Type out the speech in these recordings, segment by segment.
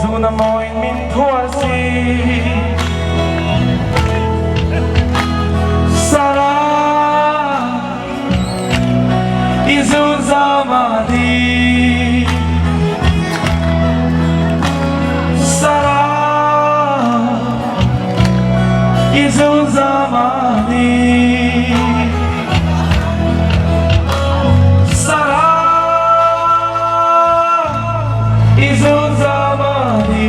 Zuna mawiin min phuar si. Sarah, i zun zama ni. Sarah, i zun zama ni. Sarah, i zun zama ni.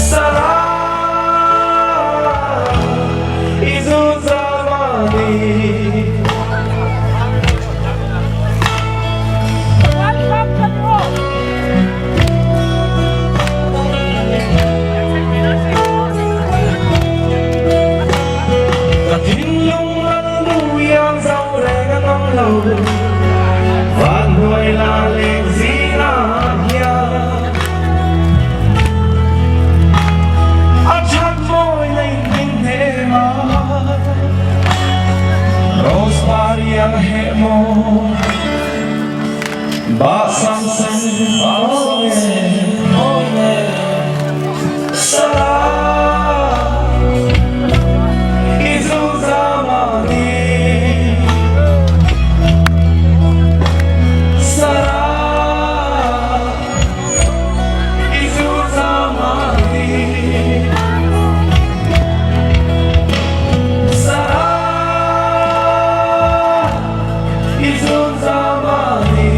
Sarah, i zun zama ni. Ka thinlung lalnu iang zo reng an awm lo, van hnuai la leng zingah hian a that mawi na in min hnem a, rose par iang a heh maw, bah sam sen mawi e, Sarah, i zungzam a ni. Sarah, i zungzam a ni. Sarah, i zungzam a ni.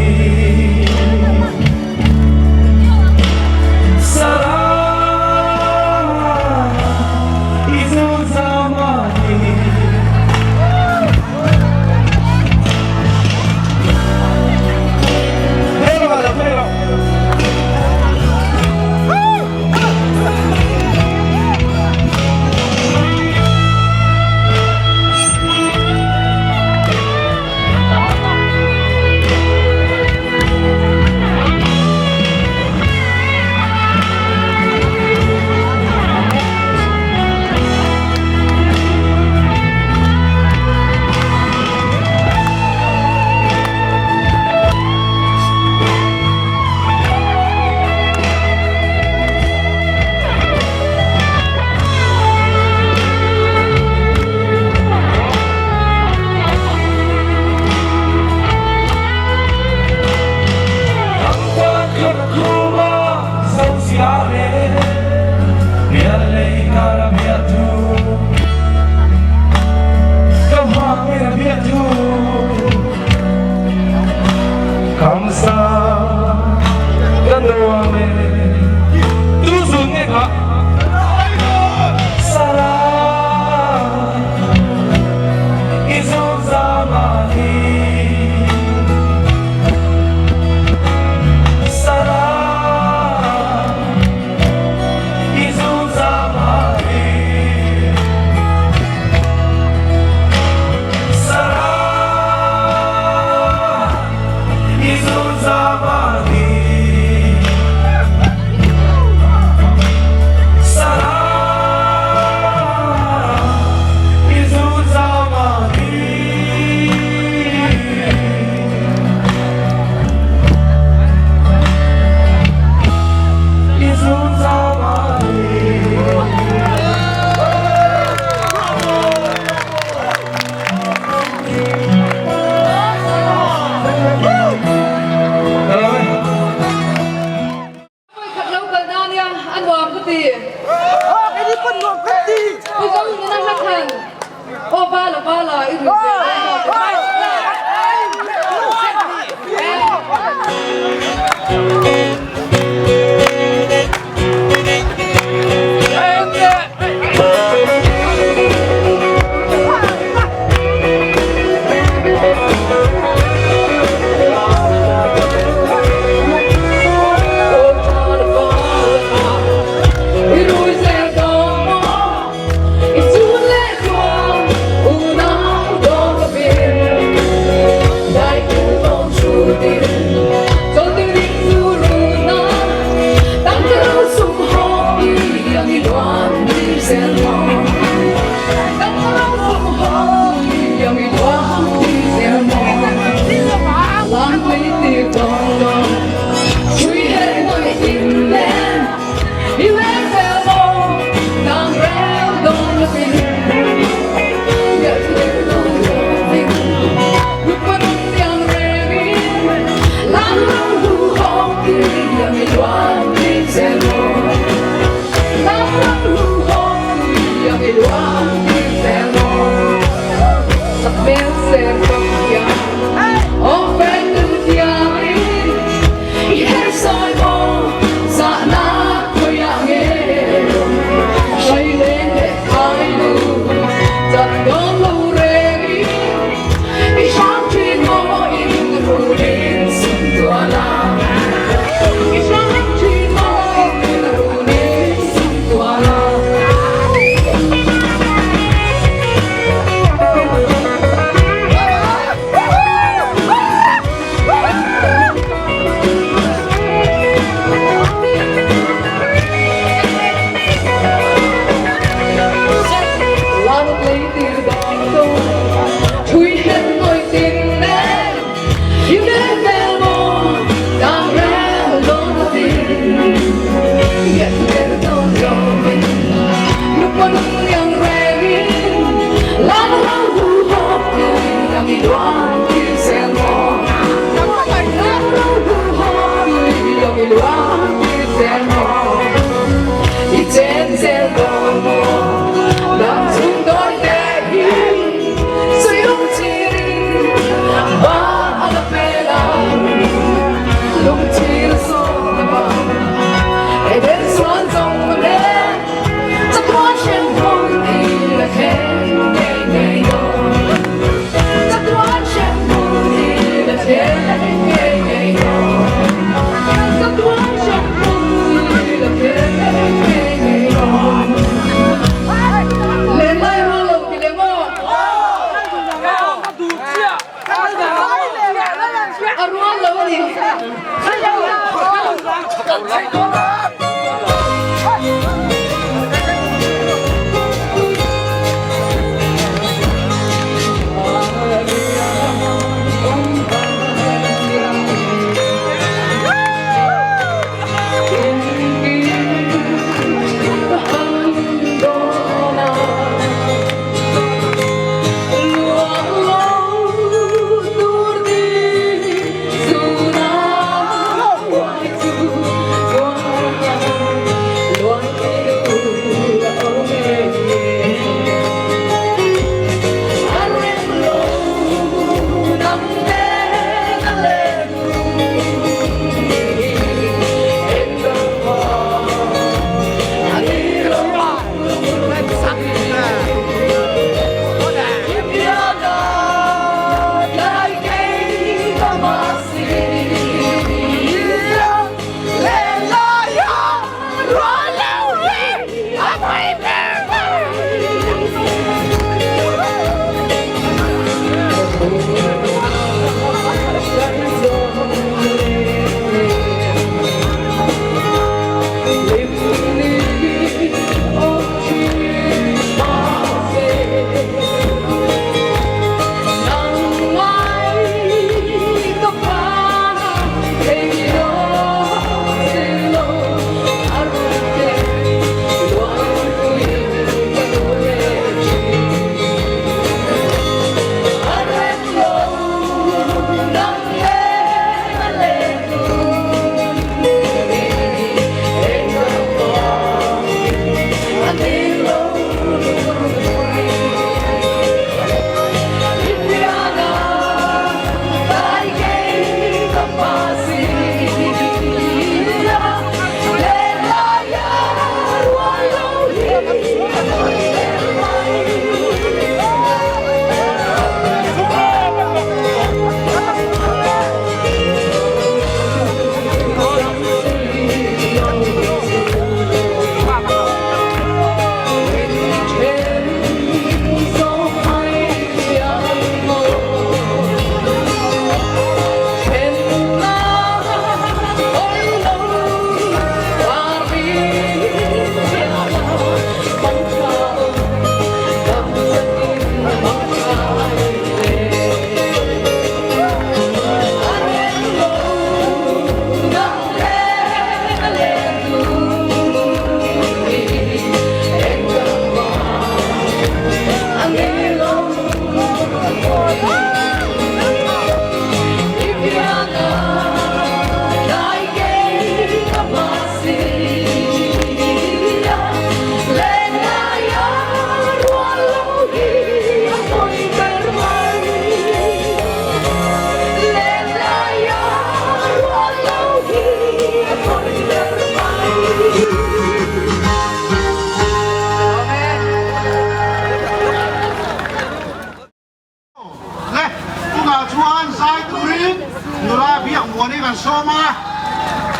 Le, tunah chuan zai turin nula Biakmuani kan sawm a,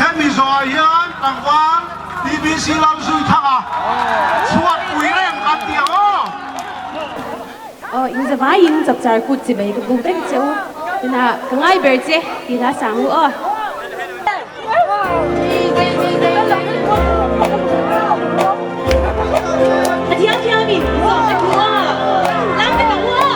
hemi zawhah hian tlangval TBC Lalzui Thanga chhuat pui reng kan ti ang aw. Aw, in zavaiin chapchar kut chi mai ka buk vek che u, tunah ka ngai ber che tih hla sang u aw. A thiam thiam in zawh ka duh a, lam ka duh a.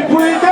Mipuite.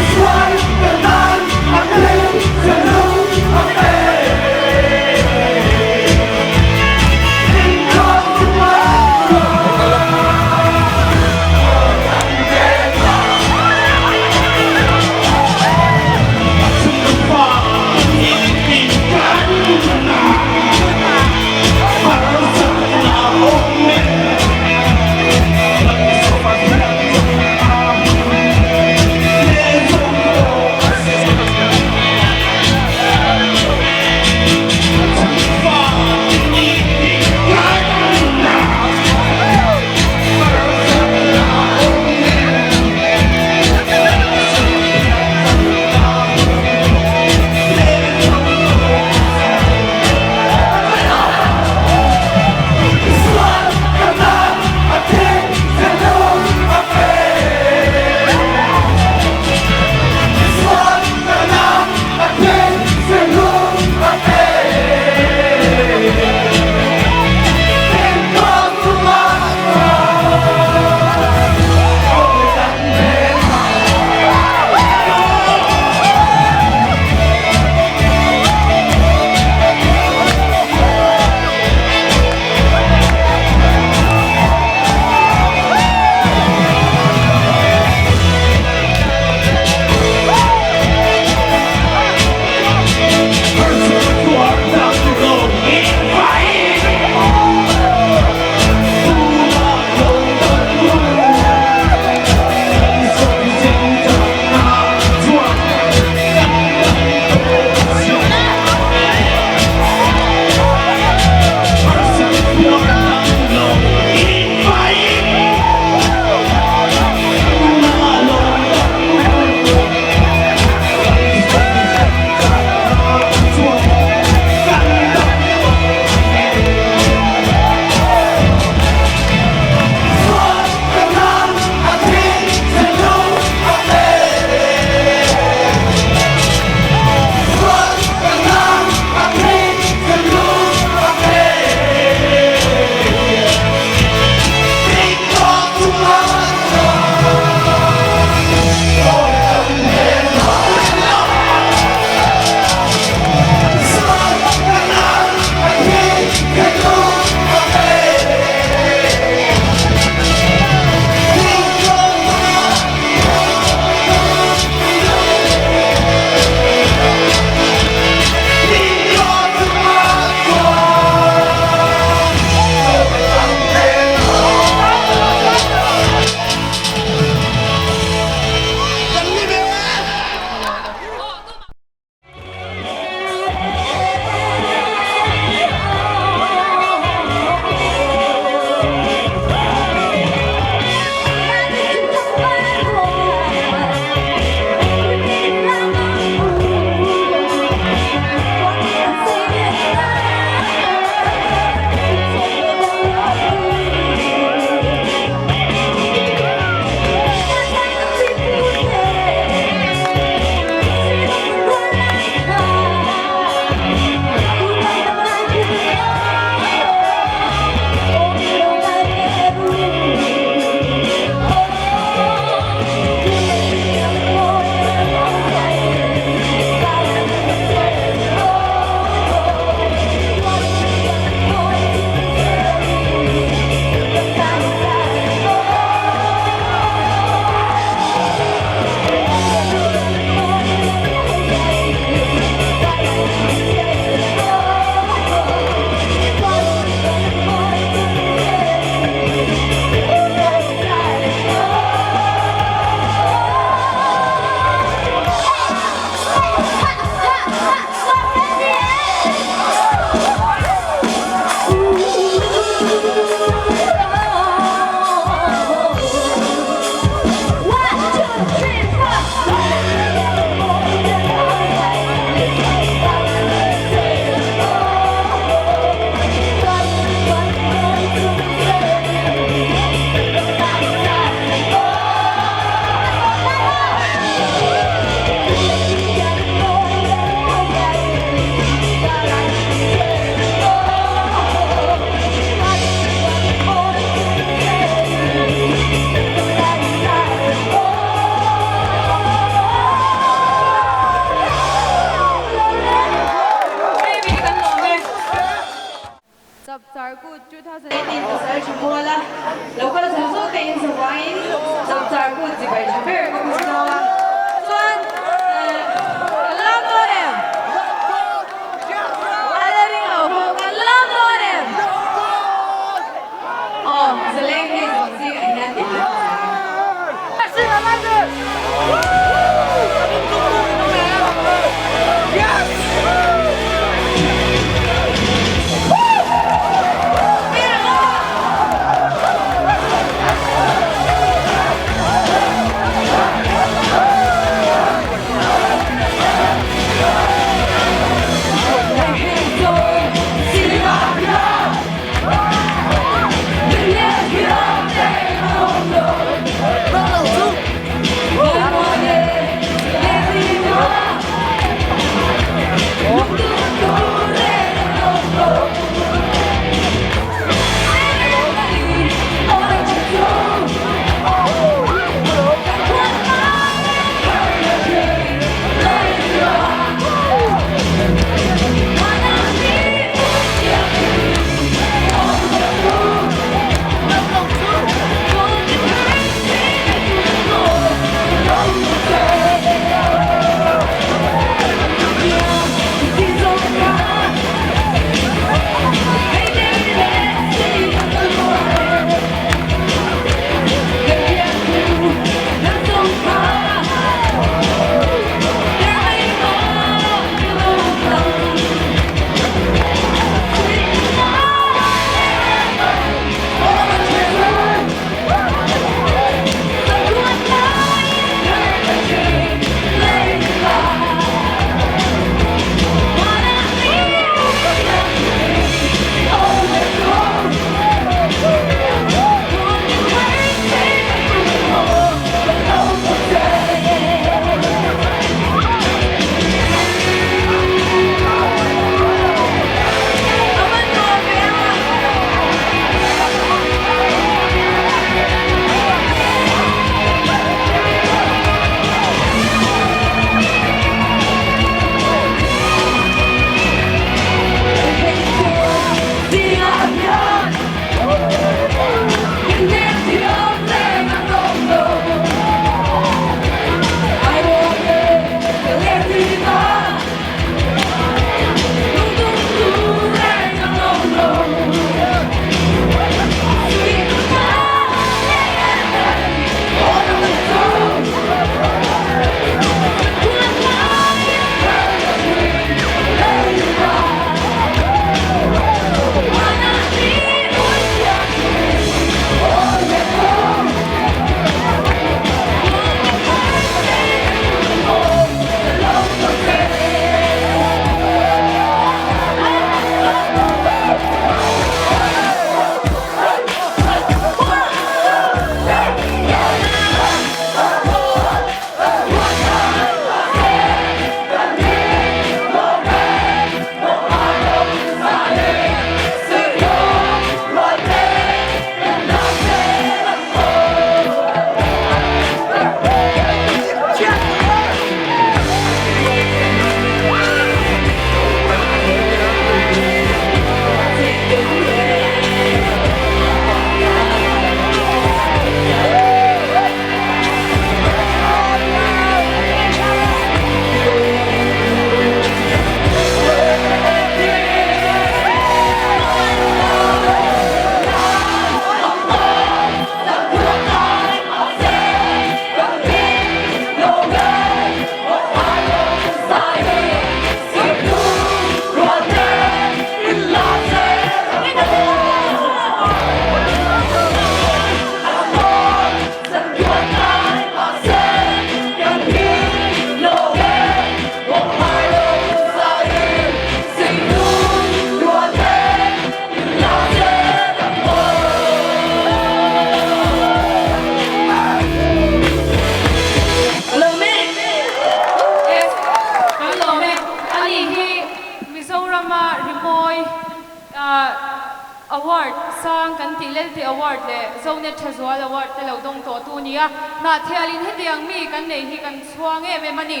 sang kan tih Lelte Award leh Zonet Thazual Award te lo dawng tawh tu nia. Hnahthialin hetiang mi kan nei hi kan chhuang em em a ni.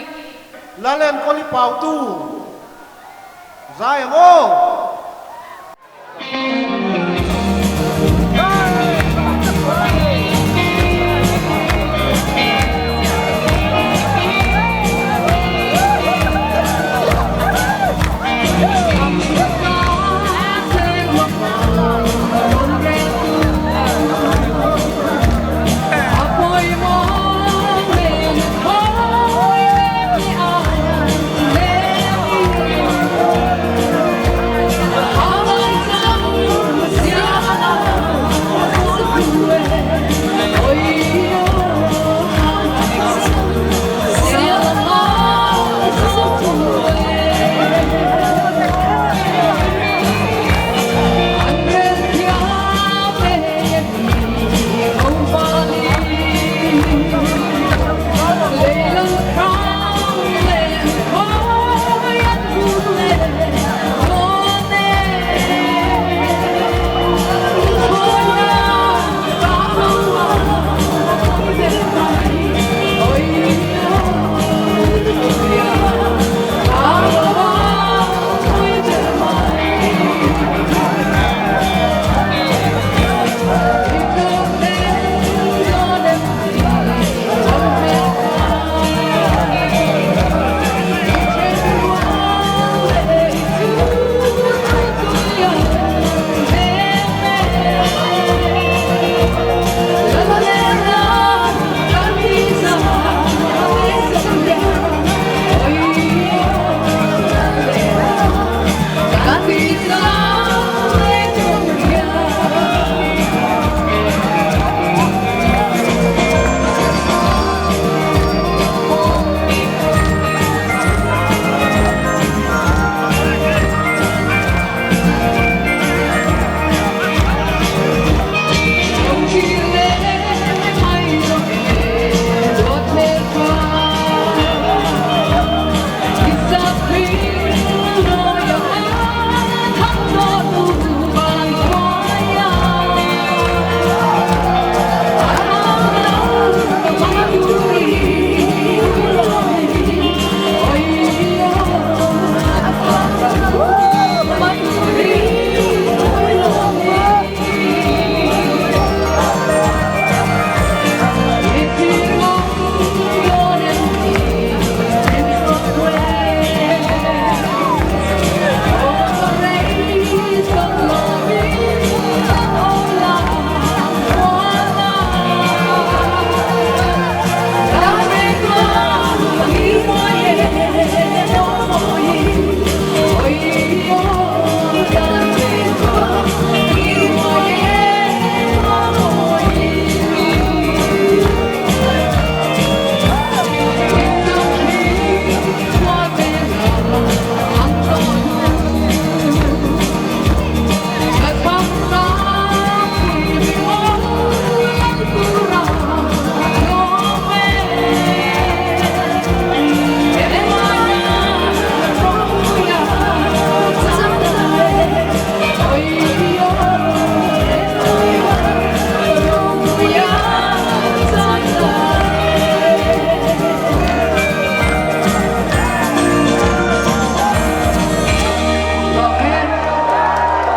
Lalenkawli Pautu zai ang aw.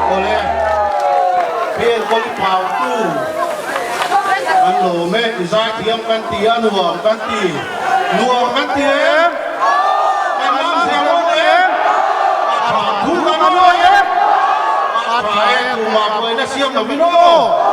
Awle, biankawli pautu kan lawm e, i zaithiam kan ti a, nuam kan ti, nuam kan ti em? Kan lam zel dawn em? A tha thu kan ngawi em? A tha e, tumah buaina siam lovin aw.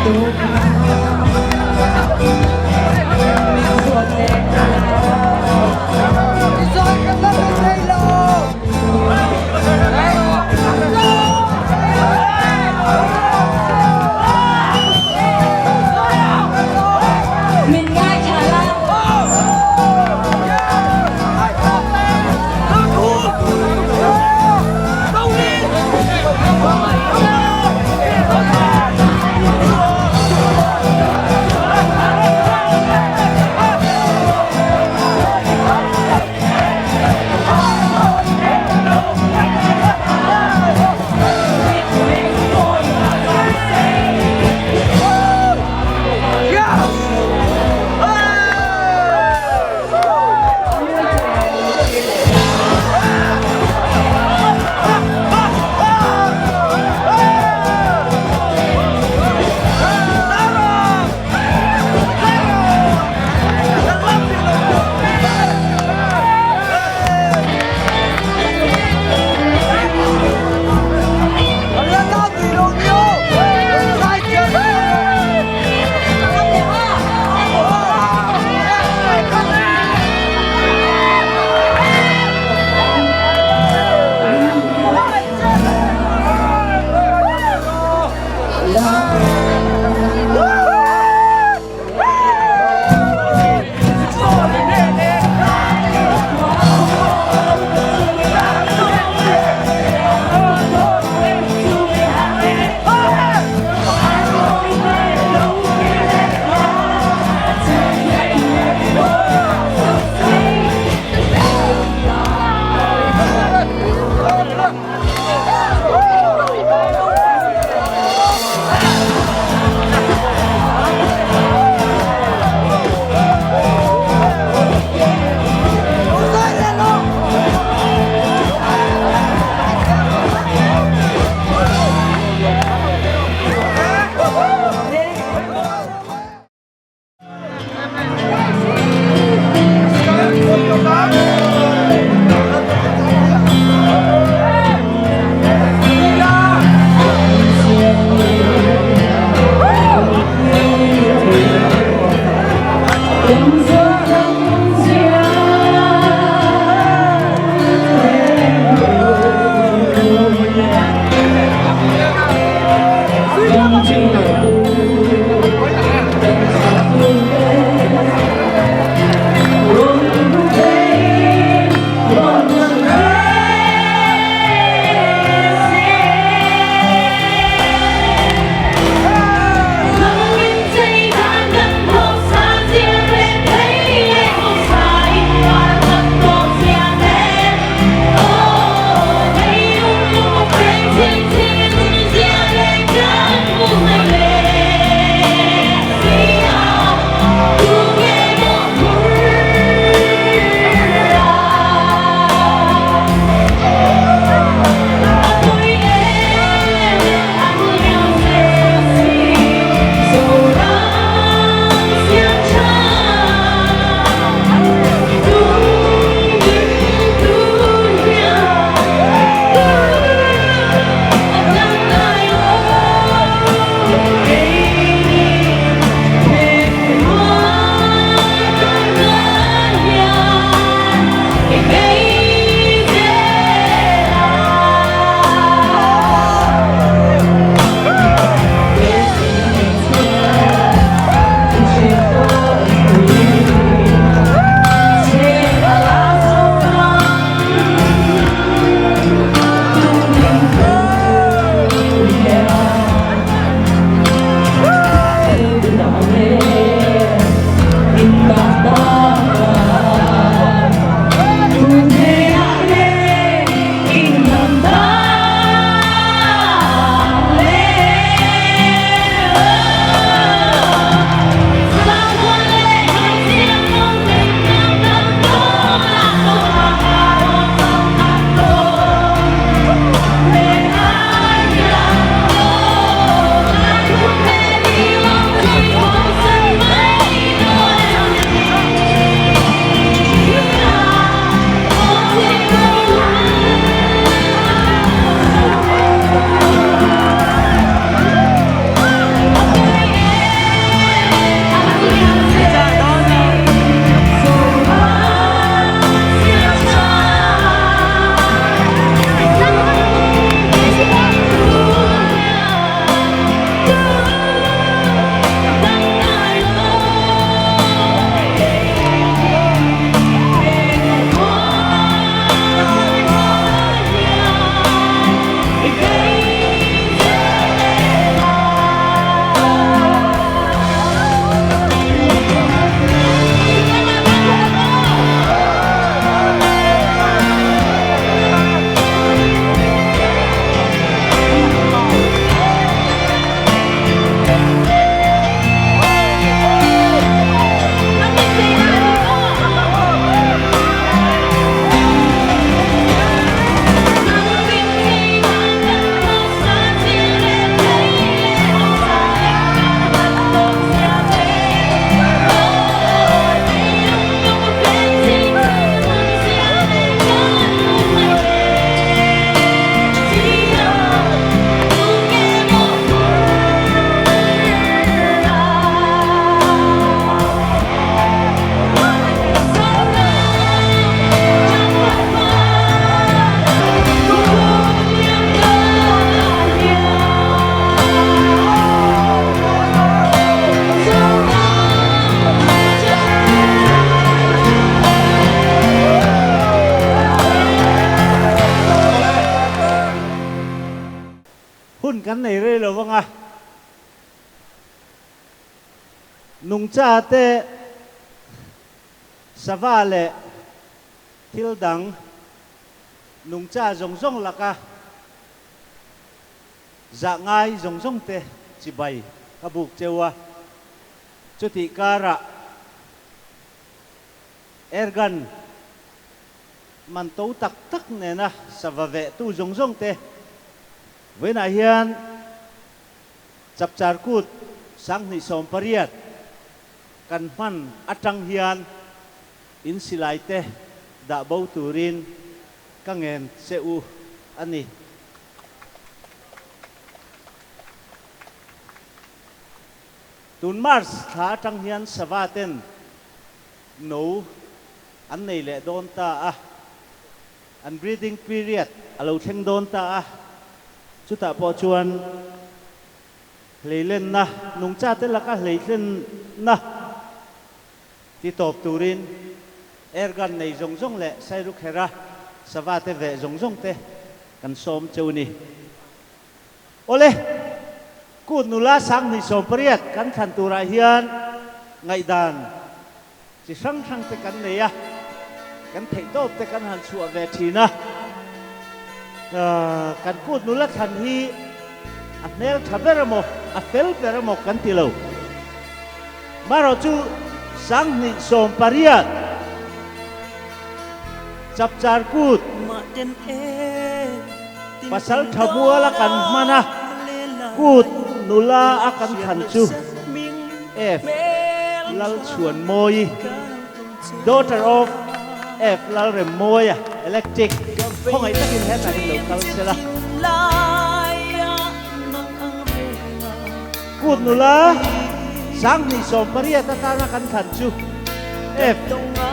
Min ngaithla la. Nungcha te sava leh thil dang nungcha zawng zawng laka zah ngai zawng zawng te chibai ka buk cheu a. Chutih karah airgun man to tak tak nena sava vehtu zawng zawng te vawiinah hian Chapchar Kut 2018 kan hman atang hian in silai te dah bo turin ka ngen che u a ni. Tun March thla atang hian sava ten no an nei leh dawn ta a, an breeding period a lo thleng dawn ta a, chutah pawh chuan hleilenna, nungchate laka hleihlenna ti tawp turin airgun nei zawng zawng leh Sairukhera savate veh zawng zawng te kan sawm cheu ni. Awle, Kut nula 2018 kan thlan turah hian ngaihdan chi hrang hrang te kan nei a, kan theihtawp te kan han chhuah ve thin a. Kan kut nula thlan hi a hmel tha ber emaw, a fel ber emaw kan ti lo. Marawh chu 2018 Chapchar Kut pasal tha muala kan hman a, kut nula a kan thlan chu F. Lalchhuanmawii, daughter of F. Lalremmawia, Electric, khawngaih takin hetah hi lo kal se la. Kut nula 2018 atana kan thlan chu F.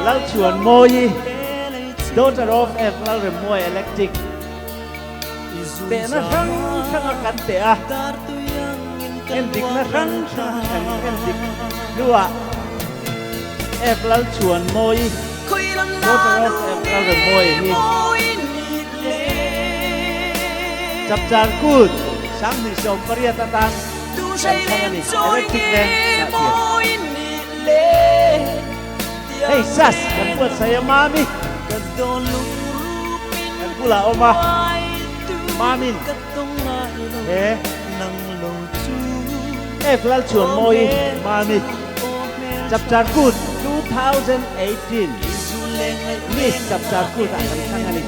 Lalchhuanmawii, daughter of F. Lalremmawia, Electric, Tehna hrang hranga kan teh a, endikna hrang hranga kan endik hnuah F. Lalchhuanmawii, daughter of F. Lalremmawii hi Chapchar Kut 2018 atan kan thlang a ni. Electric Veng ah thiam. Hei sas kan buatsaih a Mami kan bulah a awm a, Mamin he F Lalchhuanmawii Mami Chapchar Kut 2018 Miss Chapchar Kut ah kan thlang a ni.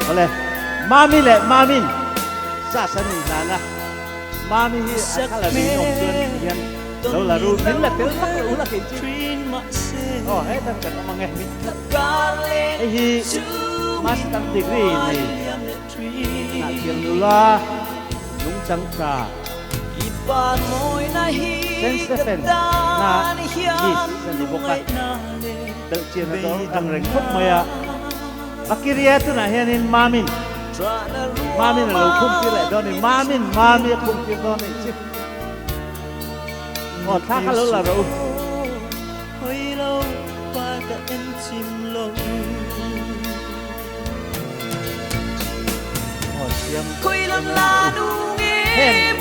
Awle Mami leh Mamin sas an inhlan a. Mami hi a thla la niin awm chuan ti hian lo la ru min la tel vak lo la kei chu aw hetan kan awm ang e hei hi master degree nei Hnahthir nula nungchang tha Saint Stephen na miss a ni bawk a belhchian a dawng ang reng khawp mai a. Vakiria tunah hianin Mamin, Mamin a lo khum tir leh dawn a ni, Mamin, Mami a khum tir dawn a ni chu. Aw thla kha lo la rawh u. Aw siam en lo u. Heng.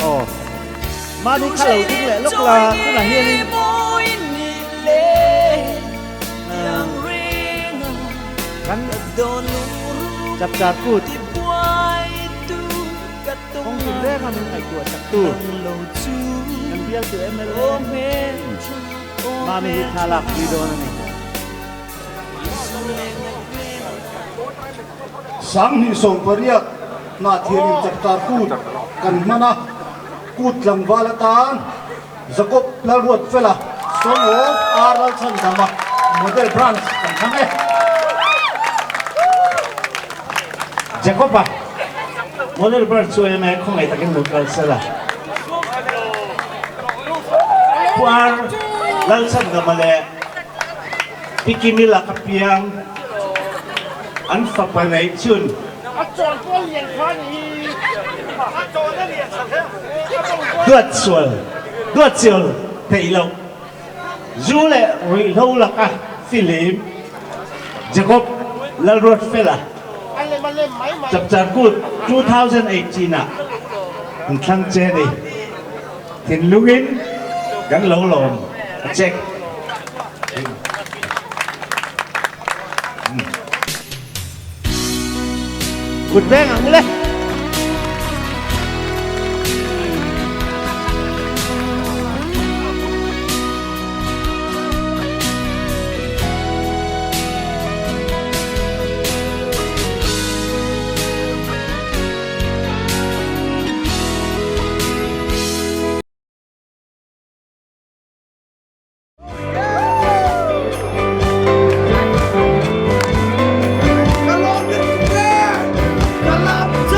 Aw. Mahni kha lo ding leh lawk la, tunah hianin kan Chapchar Kut kawng tin renga min ngaihtuah chaktu kan bialtu mla Mami hi thla lak pui dawn a ni. 2018 Hnahthianin Chapchar Kut kan hman a, Kut tlangval atan Jacob Lalruatfela, son of R Lalchhandama, Model Branch kan thlang e. Jacob-a, Model Branch chu ema khawngaih takin lo kal sela. Pu R Lalchhandama leh Pi Kimi laka piang an fapa neih chun. Duat sual, duat sual theih loh. Zu leh ruihhlo laka filim Jacob Lalruatfela. Chapchar Kut 2018 ah an thlang che a ni. Thinlungin kan lo lawm a che. Kut veng ang le. Ka lawm lutuk e! Ka lawm che!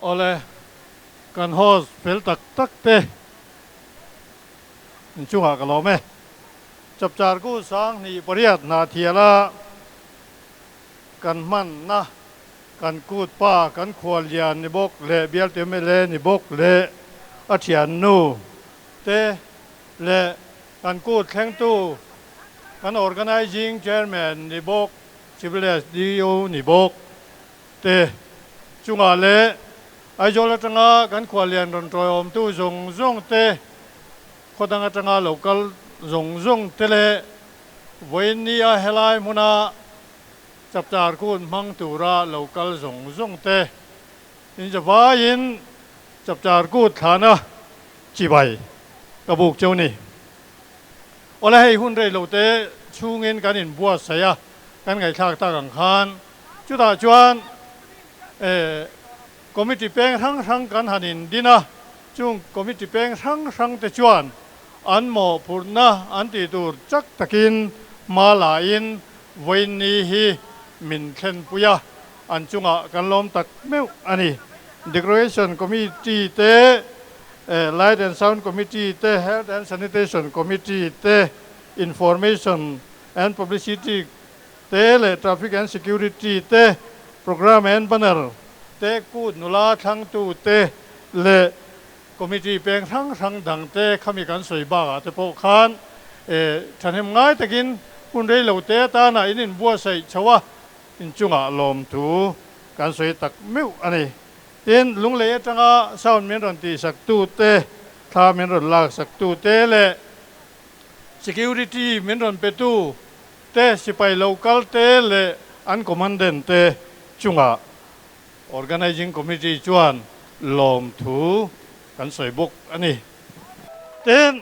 Awle, kan host fel tak tak te inchungah ka lawm e. Chapchar ku 2008 hna thiala kan hmanna kan kut pa kan khuallian ni bawk leh bialtu mla ni bawk leh a thiannu te leh kan kut thlengtu kan Organizing Chairman ni bawk Civil SDO ni bawk te chungah leh Aizawl atanga kan khuallian rawn tawiawmtu zawng zawng te, khaw dang atanga lo kal zawng zawng te leh vawiin nia helai hmuna chapchar kun hmang tura lo kal zawng zawng te inzavaiin chapchar kut thlana chibai ka buk cheu ni. Awle hei hun rei lo te chhungin kan inbuatsaih a, kan ngaihthlak tak ang khan chutah chuan committee peng hrang hrang kan han indin a, chung committee peng hrang hrang te chuan an mawhphurhna an tih tur chak takin hma lain vawiin hi min thlenpui a, an chungah kan lawm tak meuh a ni. Decoration Committee te, Light and Sound Committee te, Health and Sanitation Committee te, Information and Publicity te leh Traffic and Security te, Programme and Banner te, kut nula thlangtu te leh Committee peng hrang hrang dang te khami kan sawi bakah te pawh khan thahnem ngai takin hun rei lo te atana in inbuatsaih chho a, inchungah lawmthu kan sawi tak meuh a ni. Tin, Lunglei atanga sound min rawn tihsak tu te, thla min rawn laksak tu te leh security min rawn pe tu te, sipai lo kal te leh an commandant te chungah Organizing Committee chuan lawmthu kan sawi bawk a ni. Tin,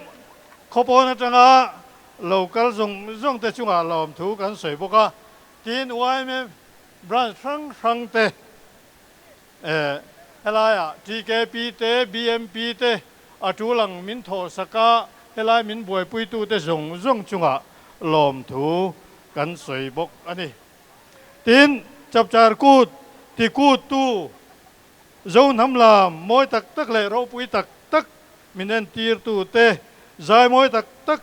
khawpawn atanga lo kal zawng zawng te chungah lawmthu kan sawi bawk a. Tin, YMA branch hrang hrang te, helaiah TKP te, BMP te a tul ang min thawhsak a, helai min buaipuitute zawng zawng chungah lawmthu kan sawi bawk a ni. Tin, Chapchar Kut ti kut tu Zohnam lam mawi tak tak leh ropui tak tak min entirtu te, zai mawi tak tak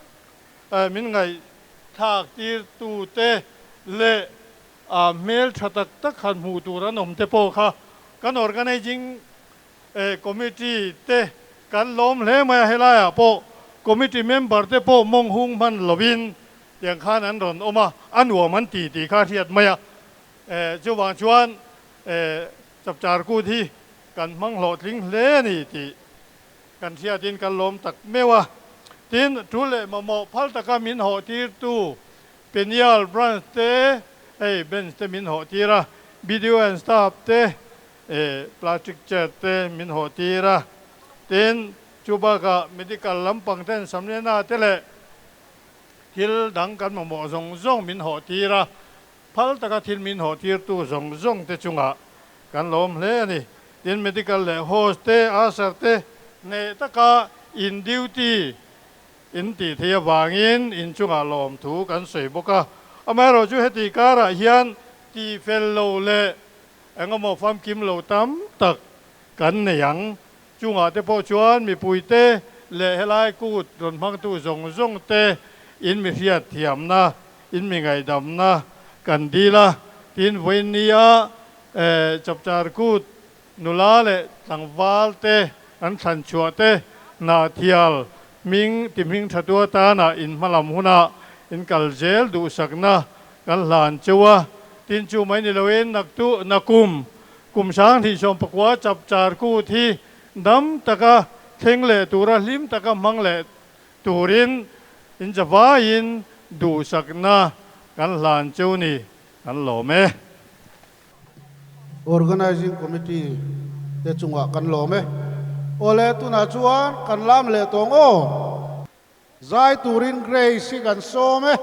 min ngaihthlak tirtu te leh hmel tha tak tak han hmuh tur an awm te pawh kha kan Organizing Committee te kan lawm hle mai a, helaiah pawh Committee member te pawh mawng hung hman lovin tiang khan an rawn awm a, a nuam an ti tih kha hriat mai a. Chuvang chuan Chapchar Kut hi kan hmang hlawhtling hle a ni tih kan hriatin kan lawm tak meuh a. Tin, tul leh mamawh phal taka min hawh tirtu Penial Branch te hei bench te min hawh tir a, BDO and staff te plastic chair te min hawh tir a. Tin, chu bakah medical lampang ten Samlena te leh thil dang kan mamawh zawng zawng min hawh tir a, phal taka thil min hawh tirtu zawng zawng te chungah kan lawm hle a ni. Tin, medical leh host te, usher te hneh taka in duty in tih theih avangin in chungah lawmthu kan sawi bawk a. Amaherawh chu heti karah hian tihfel lo leh engemaw famkim lo tam tak kan nei ang. Chungah te pawh chuan mipuite leh helai kut rawn hmangtu zawng zawng te in mi hriat thiamna, in mi ngaihdamna kan dil a. Tin, vawiin nia Chapchar Kut nula leh tlangval te an thlan chhuah te Hnahthial hming ti hming tha tu atana in hmalam huna in kal zel duhsakna kan hlan cheu a. Tin, chu mai ni loin naktu nakum Kum 2019 Chapchar Kut hi dam taka thleng leh tura hlim taka hmang leh turin inzavaiin duhsakna kan hlan cheu ni kan lawm e. Organizing Committee te chungah kan lawm e. Awle tunah chuan kan lam leh tawng aw. Zai turin Grace hi kan sawm e.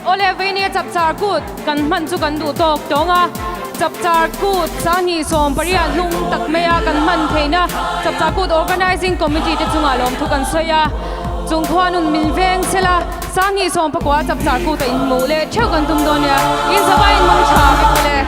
Awle Veinia Chapchar Kut kan hman chu kan duh tawk tawng a, Chapchar Kut sanghnih 80 hlung tak maia kan hman theihna Chapchar Kut Organising Committee te chungah lawmthu kan sawi a, chung khuanun min veng sela sanghnih 19 Chapchar Kut a inhmuh leh theuh kan tum dawn nia, in zavai in hmang tha vek awle.